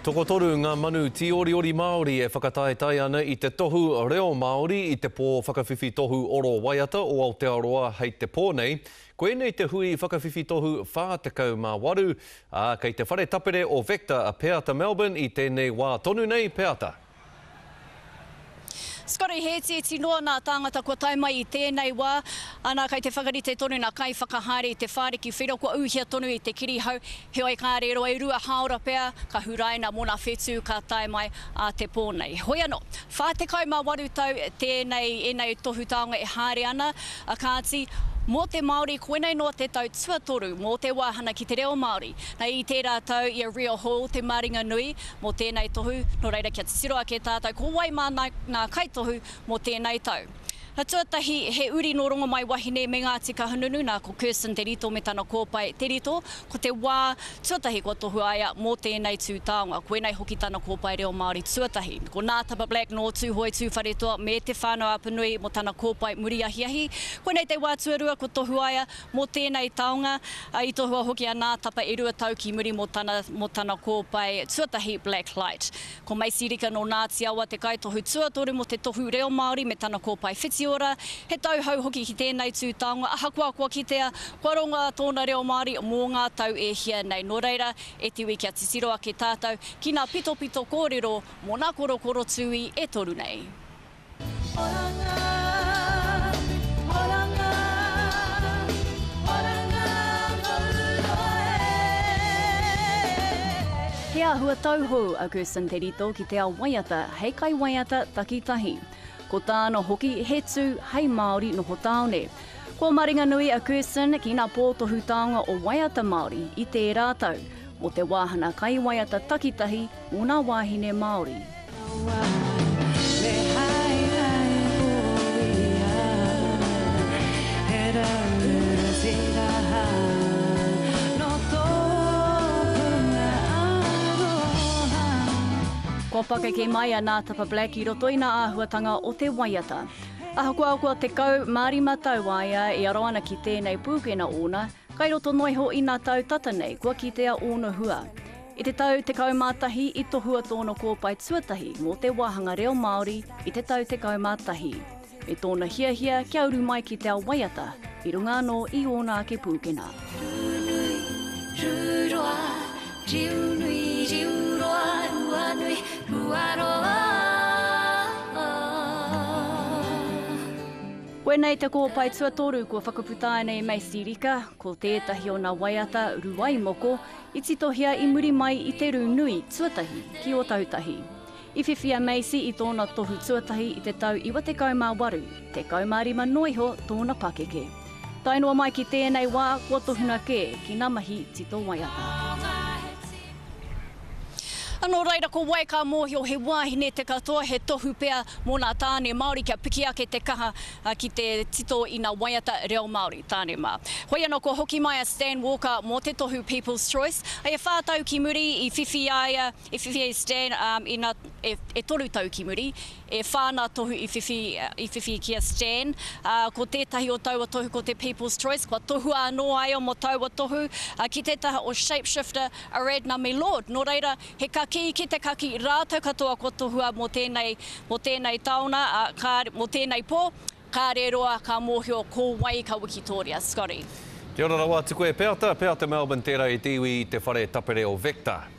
Tokotoru ngā manu tīoriori Māori e whakataetae ana i te tohu reo Māori i te pō whakawhiwhi tohu oro waiata o Aotearoa hei te pō nei. Koinei te hui whakawhiwhi tohu 48, ā, kei te whare tapere o Vector a Peata Melbourne i tēnei wā tonu nei, Peata. Scotty, he itiiti noa nā tāngata kua tae mai i tēnei wā, ana kei te whakarite tonu nā kaiwhakahaere i te whāriki whero kua ūhia tonu i te kirihau, heoi kāre roa e rua hāora pea ka huraina mō nā whetū ka tae mai ā te pō nei. Hoi anō, 48 tau tēnei, ēnei tohu taonga e haere ana, a kāti, mō te Māori koinei noa te tau tuatoru mō te wāhana ki te reo Māori. Na i tērā tau i a Ria Hall te maringa nui, mō tēnei tohu, nō reira kia titiro ake tātou ko wai mā ngā kaitohu mō tēnei tau. Na tuatahi, he uri nō Rongomaiwahine me Ngāti Kahungunu, nā ko Kirsten Te Rito me tana kōpae Te Rito, ko te wā tuatahi kua tohua a ia mō tēnei tū taonga. Koinei hoki tana kōpae reo Māori tuatahi. Ko Nātapa Black nō Tūhoe Tūwharetoa me Te Whānau-a-Apanui mō tana kōpae muri ahiahi. Koinei te wā tuarua kua tohua a ia Mō tēnei taonga, i tohua hoki a Nātapa e rua tau ki muri mō tana, mō tana kōpae tuatahi Black Light. Ko Macy Rika nō Ngāti Awa te kaitohu tuatoru mō te tohu reo Māori me tana kōpae Whitiora. He tauhou hoki ki tēnei tū taonga ahakoa kua kitea, kua rongoa tōna reo Māori mō ngā tau e hia nei. Nō reira, e te iwi kia titiro ake tātou ki ngā pitopito kōrero mō ngā korokoro tūī e toru nei. Oranga, oranga, oranga mou roa e. He āhua tauhou a Gerson Te Rito ki te ao waiata hei kaiwaiata takitahi. Ko tāna hoki he tū hei Māori noho tāone. Kua maringanui a Gerson ki ngā pōtohu taonga o Waiata Māori i tērā tau, mō te wāhanga kaiwaiata takitahi mō ngā wāhine Māori. Kua pakeke mai a Nātapa Black i roto i ngā āhuatanga o te waiata. Ahakoa kua 15 tau a ia e aro ana ki tēnei pūkena ōna, Kai roto noa iho i nā tau tata nei kua kitea ōna hua. I te tau 11 i tohua tōna kōpae tuatahi mō te wāhanga reo Māori i te tau 11, me tōna hiahia kia uru mai ki te ao waiata i runga anō i ōna ake pūkena. Rūnui, rūroa, riunui, riuroa, ruanui, ruaroa. Koinei te kōpae tuatoru kua whakaputaina e Macy Rika, ko tētahi o nā waiata Ruaimoko i titohia i muri mai i te rū nui tuatahi ki Ōtautahi. I whiwhi a Macy i tōna tohu tuatahi i te tau 98, 15 noa iho tōna pakeke. Tae noa mai ki tēnei wā kua tohunga kē ki nā mahi tito waiata. Nō reira ko wai ka mōhio he wāhine te katoa, he tohu pea mō nā tāne Māori kia piki ake te kaha ki te tito i nā waiata reo Māori, tāne mā. Hoi anō kua hoki mai a Stan Walker mō te tohu People's Choice. E whā tau ki muri i whiwhi a ia, i whiwhi a Stan i nā, e toru tau ki muri, e whā nā tohu i whiwhi, i whiwhi ki a Stan. Ko tētahi o taua tohu ko te People's Choice, kua tohua anō a ia mō taua tohu ki te taha o Shapeshifter, Ariadna me Lord, nō reira, he kakī ki te kakī rātou katoa kua tohua mō tēnei, mō tēnei taona, ā, ka, mō tēnei pō, kāre roa ka mōhio ko wai ka wikitōria. Scotty. Kia ora rawa atu koe Peata, Peata Melbourne tērā i te iwi i te whare tapere o Vector.